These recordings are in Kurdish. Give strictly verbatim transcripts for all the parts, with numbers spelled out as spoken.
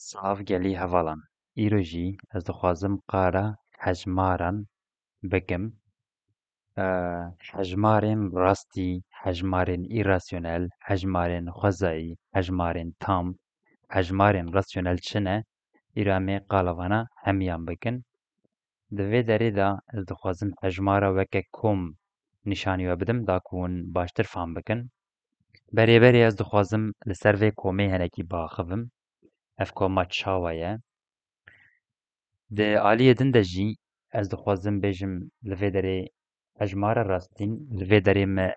Sav gelî hevalan. Îro jî ez dixwazim qala hejmaran bikim. E, hejmarên rastî, hejmarên îrasyonel, hejmarên xwezayî, hejmarên tam, hejmarên rasyonel çi ne? Îro em ê qala vana hemiyan bikin. Di vê derê de ez dixwazim hejmara weke kom nîşanî we bidim, da ku hûn baştir fam bikin. Berê berê ez dixwazim li ser vê komê hinekî biaxivim. Ev koma çawa ye? Di aliyê din de jî ez dixwazim bêjim li vê derê hejmara rastîn, li vê derê me,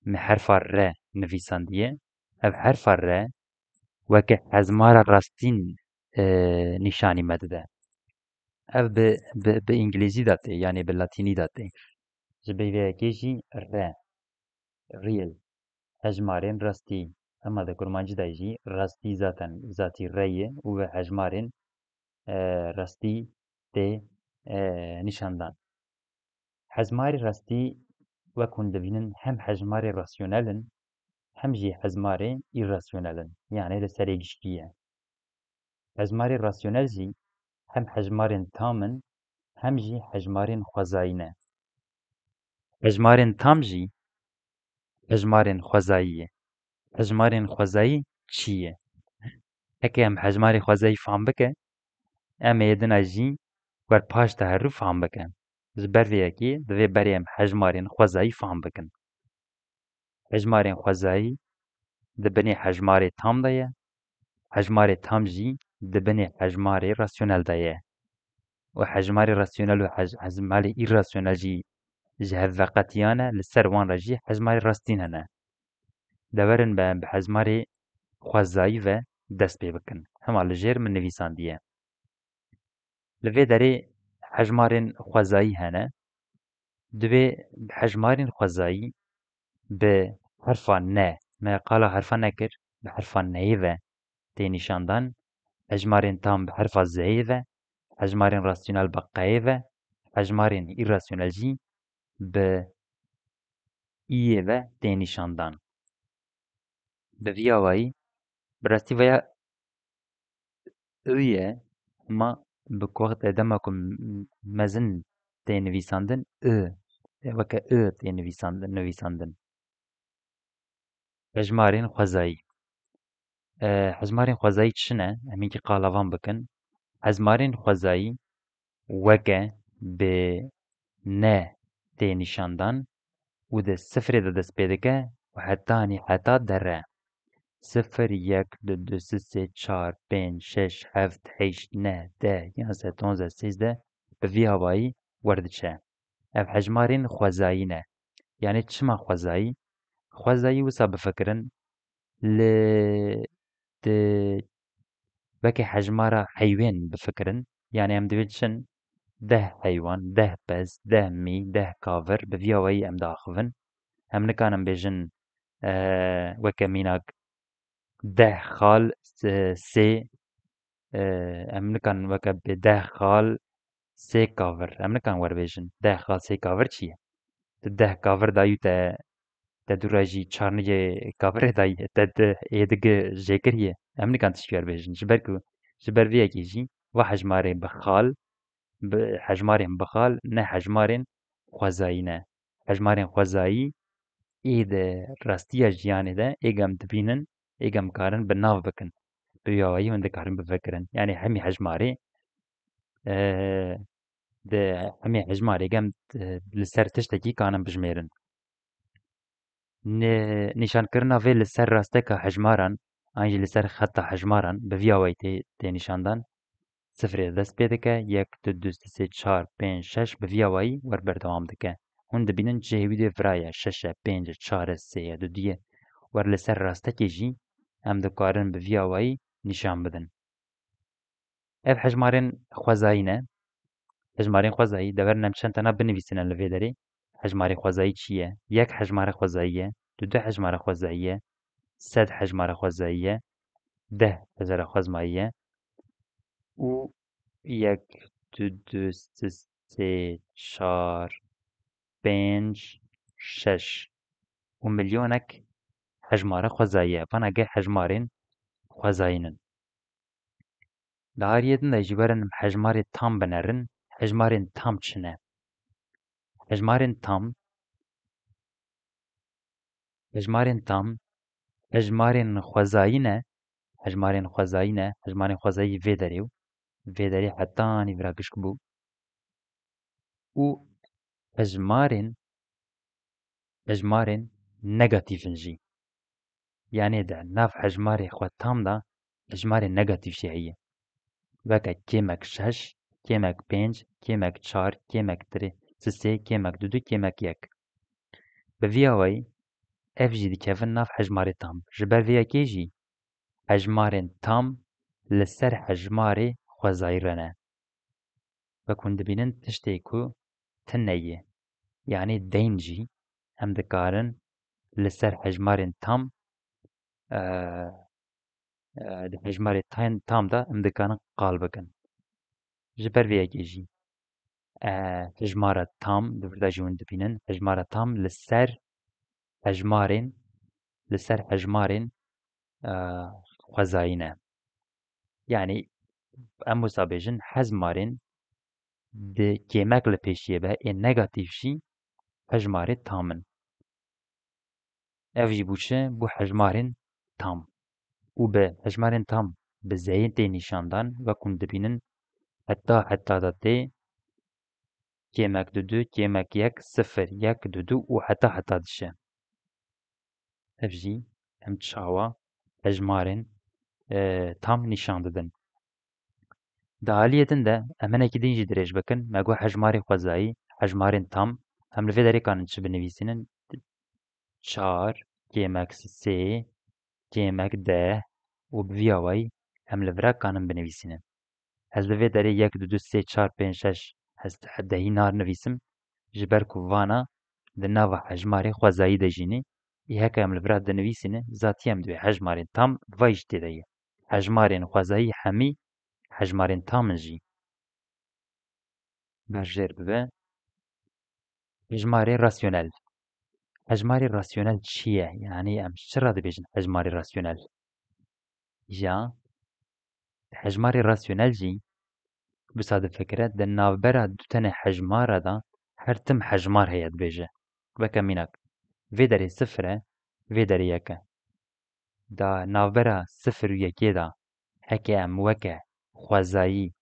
me herfa re nivîsandiye. Ev herfa re weke hejmara rastîn, e, nîşanî me dide. Ev bi, bi, bi îngilîzî de tê, yanî bi latînî de tê. Ji ber vê yekê jî re, real, hejmarên rastî. Ema di kurmancî de jî rastî zaten zatî re ye û ve hejmarên, e, rastî tê, e, nîşandan. Hejmarê rastî wek hûn dibînin hem hejmarê rasyonel in, hem jî hejmarê îrasyonel in. Yanî li serê gişkî ye. Hejmarê rasyonel jî hem hejmarên tam in, hem jî hejmarên xwezayî ne. Hejmarên tam jî hejmarên xwezayî ye. Hejmarên xwezayî çi ye? Heke em hejmarê xwezayî fam bike, em ê din jî wer paş de herû fam bikin. Ji ber vê yekê divê berê em hejmarên xwezayî fam bikin. Hejmarên xwezayî di binê hejmarê tam de ye, hejmarê tam jî di binê hejmarê rasyonel de ye. Û hejmarê rasyonel û hej-, hejmarê îrasyonel jî ji hev veqetiyane, li ser wan re jî hejmarê rastîn hene. De werin be em bi hejmarê xwezayî ve dest pê bikin. Hema li jêr min nivîsandiye. Li vê derê hejmarên xwezayî hene. Divê hejmarên xwezayî bi herfa ne, me qala herfa ne kir, bi herfa neyê ve tê nîşandan, hejmarên tam bi herfa zeyê ve, hejmarên rasyonel bi qeyê ve, hejmarên îrasyonel jî bi iyê ve tê nîşandan. Bi vî awayî, bi rastî veya ü ye, hema bi ku wextê dema ku m-, mezin tê nivîsandin, ü, weke ü tê nivîsandin, nivîsandin. Hejmarên xwezayî. E, hejmarên xwezayî çi ne? Em hinkî qala van bikin. Hejmarên xwezayî weke bi ne tê nîşandan û di sifrê de dest pê dike û hetanî heta dere. Sifir, yek, du, du, sê, sê, çar, pênc, şeş, heft, heşt, neh, deh, yanzdeh, dozdeh, sêzdeh bi vî awayî werdiçe. Ev hejmarên xwezayî ne. Yanî çima xwezayî? Xwezayî wisa bifikirin, li di weke hejmara heywên bifikirin. Yanî em divê çin deh heywan, deh pez, deh mî, deh kavir bi vî awayî em diaxivin. Em nikarin bêjin, e, weke mînak deh xal, e, sê, e, em nikarin weke bê deh xal sê kavir. Em nikarin werbêjin. Deh xal sê kavir çi ye? Tu deh kavir dayû te, te dû re jî çar nigê kavirê dayî, te di êdigi jêkiriye. Em nikarin tiştî werbêjin. Ji ber ku, ji ber vê yekê jî va hejmarê bi xal, bi hejmarên bi xal, ne hejmarên xwezayî ne. Hejmarên xwezayî ê di rastiya jiyanê de ê gem dibînin, ê gem karin bi nav bikin. Bi vî awayî hûn dikarin bifikirin. Yanî hemî hejmarê, e, di hemî hejmarê gem, e, li ser tiştekî kanin bijmêrin. Ni-, nîşankirina vê li ser rasteka hejmaran, an jî li ser xeta hejmaran bi vî awayî tê, tê nîşandan. Sifrê dest pê dike, yek, du, du, sê, sê, çar, pênc, şeş bi vî awayî wer berdewam dike. Hûn dibînin cihê wî dê vira ye, şeş e, pênc e, çar e, sê ye, du, du ye. Wer li ser rastekê jî em dikarin bi vî awayî nîşan bidin. Ev hejmarên xwezayî ne. Hejmarên xwezayî, de werin em çend tena binivîsînin li vê derê. Hejmarê xwezayî çi ye? Yek hejmara xwezayî ye, du du hejmara xwezayî ye, sed hejmara xwezayî ye, deh hejmara xwezayî ye û yek, du, du, sê, sê, çar, pênc, şeş û milyonek hejmara xwezayî ye. Vana ge hejmarên xwezayî nin. Di aliyê din de jî werin hejmarê tam binerin. Hejmarên tam çi ne? Hejmarên tam, hejmarên tam, hejmarên xwezayî ne, hejmarên xwezayî ne, hejmarên xwezayî vê derê û vê derê hetanî vira gişk bû. Û hejmarên, hejmarên negatîf in jî. Yanî di nav hejmarê xwe tam de hejmarê negatîf jî heye. Weke kêmek şeş, kêmek pênc, kêmek çar, kêmek tirê, sisê, kêmek dudu, kêmek yek. Bi vî awayî ev jî dikevin nav hejmarê tam. Ji ber vê yekê jî hejmarên tam li ser hejmarê xwezayî re ne. Wek hûn dibînin tiştê ku tune ye. Yanî deyn jî em dikarin li ser hejmarên tam, e, e, di hejmarê tam, tam de em dikarin qal bikin. Ji ber vê yekê jî, e, hejmara tam, di vir de jî hûn dibînin, hejmara tam li ser hejmarên, li ser hejmarên, e, xwezayî ne. Yanî em wisa bêjin, hejmarên di kêmek li pêşiyê be, ê negatîf jî hejmarê tam in. Ev jî bû çi? Bû hejmarên tam. Û bi hejmarên tam bi zeyên tê nîşandan, wek hûn dibînin, heta heta de tê kêmek dudu, kêmek yek, sifir, yek, dudu û heta heta dişe. Ev jî em çawa hejmarên, e, tam nîşan didin. Di aliyê din de em hinekî din jî dirêj bikin, me got hejmarê xwezayî, hejmarên tam, em li vê derê kanin çi binivîsînin? Çar, kêmek sê, kêmek deh û bi vî awayî em li vira kanin binivîsînin. Ez li vê derê yek, du, du, sê, çar, pênc, şeş, ez dehî nar nivîsim, ji ber ku vana di nava hejmarê xwezayî de jî ne, ê heke em li vira dinivîsîne, zatî em divê hejmarên tam vay jî tê de ye. Hejmarên xwezayî hemî hejmarên tam in jî. Berjêr bibe. Hejmarê rasyonel. Hejmarê rasyonel çi ye? Yanî em çi re dibêjin hejmarê rasyonel? Ya, hejmarê rasyonel jî, wisa difikire, di navbera du tenê hejmara de her tim hejmar heye dibêje. Weke mînak, vê derê sifir e, vê derê yek e. Da navbera sifir û yekê de heke em weke xwezayî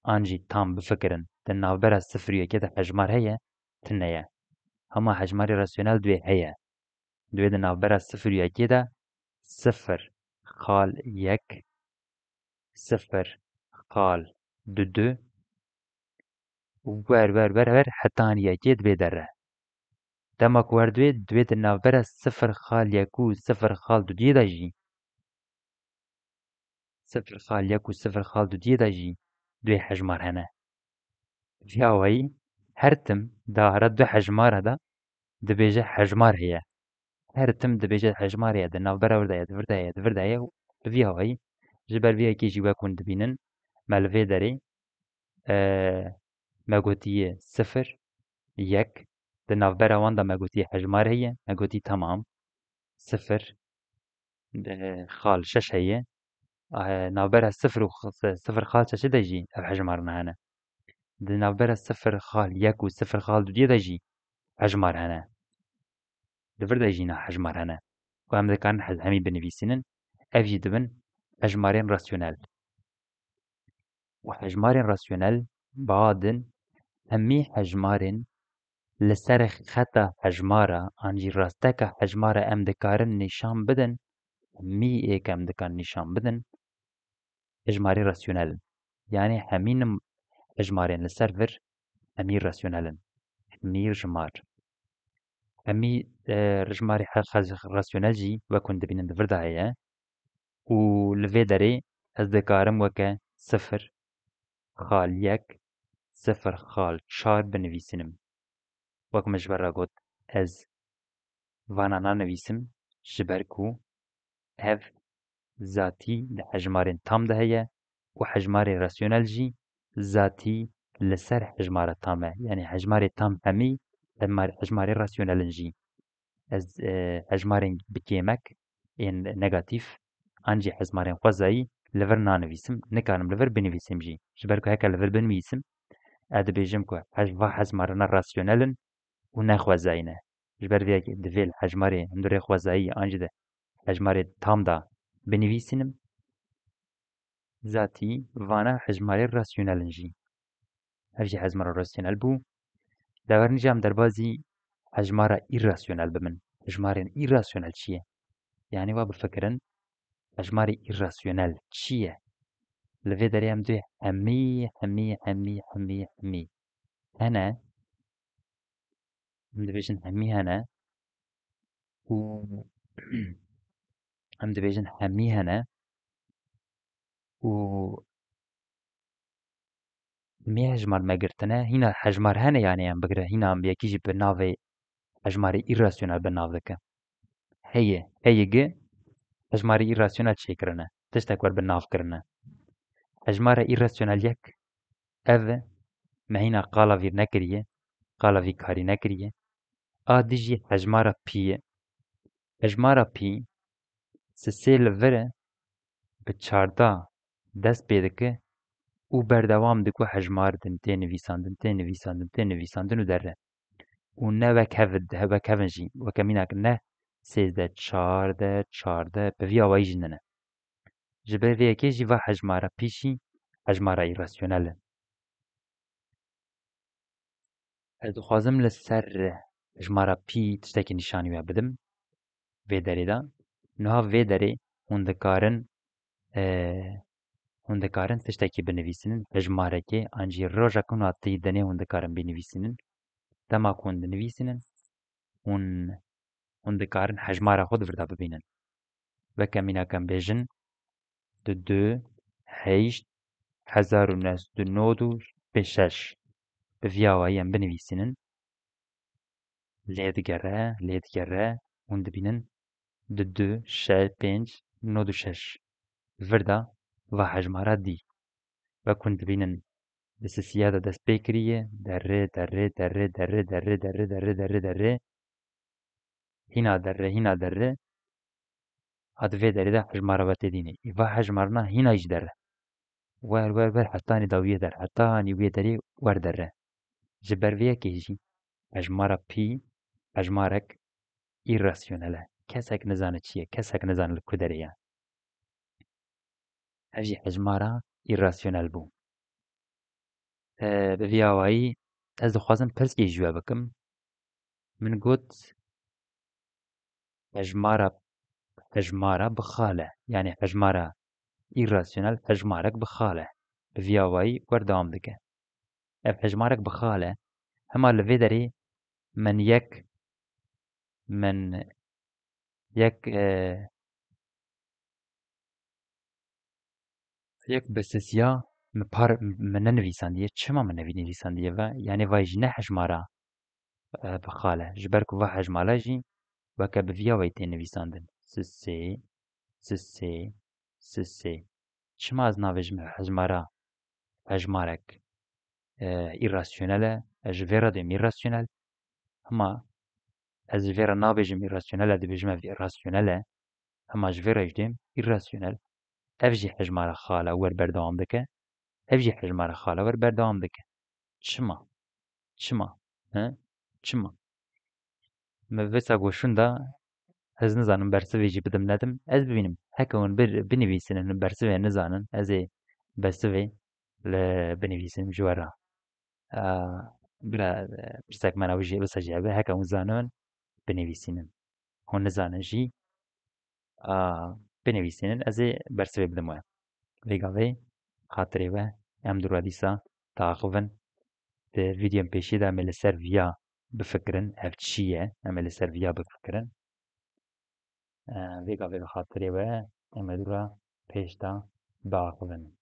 an jî tam bifikirin, di navbera sifir û yekê de hejmar heye, tune ye. Hema hejmarê rasyonel divê heye. Divê di navbera sifir û yekê de sifir xal yek, sifir xal du du û wer, wer, wer, wer, hetanî yekê divê dere. Dema ku wer divê, divê di navbera sifir xal yek û sifir xal dudiyê de jî, sifir xal yek û sifir xal dudiyê de jî duê hejmar hene. Vî awayî her tim di ara du hejmara de dibêje hejmar heye. Her tim dibêje hejmar heye, di navbera vir de ye, di vir de ye, di vir de ye. Bi vî awayî, ji ber vî yekê jî wek hûn dibînin, me li vê derê, e, me gotiye sifir, yek, di navbera wan de me gotiye hejmar heye, me gotî tamam, sifir, e, xal şeş heye. E, navbera sifir û x-, sifir xal şeşê de jî ev hejmarina hene. Di navbera sifir xal yek û sifir xal dudiyê de jî hejmar hene. Di vir de jî na hejmar hene. Û em dikarin hez-, hemî binivîsînin. Ev jî dibin hejmarên rasyonel. Û hejmarên rasyonel badin hemî hejmarên li ser xeta hejmara an jî rasteka hejmara em dikarin nîşan bidin, hemî êk em dikan nîşan bidin, hejmarê rasyonel in. Yanî hemî nim-, hejmarên li ser vir hemî rasyonel in. Hemî jimar. Hemî, e, rijmarê her xez-, rasyonel jî wek hûn dibînin di vir de heye. Û li vê derê ez dikarim weke sifir xal yek, sifir xal çar binivîsînim. Wek min ji ber re got, ez vana nanivîsim, ji ber ku ev zatî di hejmarên tam de heye û hejmarê rasyonel jî zatî li ser hejmara tam e. Yanî hejmarê tam hemî hejmar-, hejmarê rasyonel in jî. Ez, e, hejmarên bi kêmek ên negatîf an jî hejmarên xwezayî li vir nanivîsim, nikarim li vir binivîsim jî. Ji ber ku heke li vir binivîsim, ez dibêjim ku hej-, va hejmarana rasyonel in û ne xwezayî ne. Ji ber vê yekê divê li hejmarê hundirê xwezayî an jî di hejmarê tam de binivîsînim. Zatî vana hejmarê rasyonel in jî. Ev jî hejmara rasyonel bû. Lewernî jî em derbazî hejmara îrasyonel bibin. Hejmarên îrasyonel çi ye? Yanî wa bifikirin, hejmarê îrasyonel çi ye? Li vê derê em dê hemî, hemî, hemî, hemî, hemî hene. Em dibêjin hemî hene û em dibêjin hemî hene û hemî hejmar me girtine, hîna hejmar hene, yanî em bigire, hîna em yekî jî bi navê hejmarê îrasyonel bi nav dike. Heye, heyê gi hejmarê îrasyonel çêkirine, tiştek wer bi nav kirine. Hejmara îrasyonel yek, ev e, me hîna qala vîr nekiriye, qala vî karî nekiriye. A dijî hejmara pî ye. Hejmara pî sisê li vir e, bi çarda dest pê dike û berdewam dike hejmar din tê nivîsandin, tê nivîsandin, tê nivîsandin û derre. Û ne wek hev, wek hev in jî, weke mînak ne sêzdeh, çardeh, çardeh, bi vî awayî jî nine. Ji ber vê yekê jî va hejmara pî jî hejmara îrasyonel e. Ez dixwazim li ser hejmara pî tiştekî nîşanî we bidim. Vê derê de. Niha vê derê hûn dikarin, e, hûn dikarin tiştekî binivîsînin, hejmarekê, an jî roja ku hatî dinê hûn dikarin binivîsînin. Dema ku hûn dinivîsînin, hûn, hûn dikarin hejmara xwe di vir de bibînin. Weke mînak em bêjin, du du heşt hezar û neh sed û nod û şeş. Bi vî awayî em binivîsînin. Lê digere, lê digere, hûn dibînin du du şeş pênc nod û şeş. Vir de va hejmara dî. Wek hûn dibînin, di sisiya de dest pê kiriye, derê, derê, derê, derê, derê, derê, derê, derê, derê. Hîna derre, hîna derre. A di vê derê de hejmara we tê dînê. Î va hejmarina hîna jî derre. Wer, wer, wer, hetanî dawiyê der, hetanî wê derê wer derre. Ji ber vê yekê jî hejmara pî, hejmarek îrasyonel e. Kesek nizane çi ye, kesek nizane li ku derê ye. Ev jî hejmara îrasyonel bû. E, bi vî awayî ez dixwazim pirskê ji we bikim. Min got, hejmara, hejmara bi xal e. Yanî hejmara îrasyonel hejmarek bi xal e. Bi vî awayî werdewam dike. Ev hejmarek bi xal e. Hema li vê derê min yek, min yek, e, yek bi sisiya min par, min nenivîsandiye. Çima min nenivîsandiye ve? Yanî vay jî ne hejmara, e, bi xal e. Ji ber ku va hejmara jî weke bi vî awayî tê nivîsandin. Sisê, sisê, sisê. Çima ez navêjim hejmara, hejmarek, e, îrasyonel e? Ez ji vê re dêm îrasyonel. Hema ez ji vê re nabêjim îrasyonel e, dibêjim ev îrasyonel e. Hema ji vê re jî dêm îrasyonel. Ev jî hejmara xal e, wer berdewam dike. Ev jî hejmara xal e, wer berdewam dike. Çima? Çima? He? Çima? Me vêsa goşûn da, ez nizanim bersivê jî bidim nedim. Ez bibînim. Heke hûn bir, binivîsînin, bersivê nizanin, ez ê bersivê li binivîsim ji we re. A, bira, e, pirsek me ne wî jî, wisa jî hebe, heke hûn zanin, binivîsînin. Hûn nizanin jî, a, binivîsînin, ez ê bersivê bidim we. Vê gavê xatirê we, em dû re dîsa diaxivin. Di vîdyoyên pêşî de em ê li ser viya bifikirin, ev çi ye? Em ê li ser viya bifikirin. E, vê gavê bi xatirê we, em ê dû re pêş de biaxivin.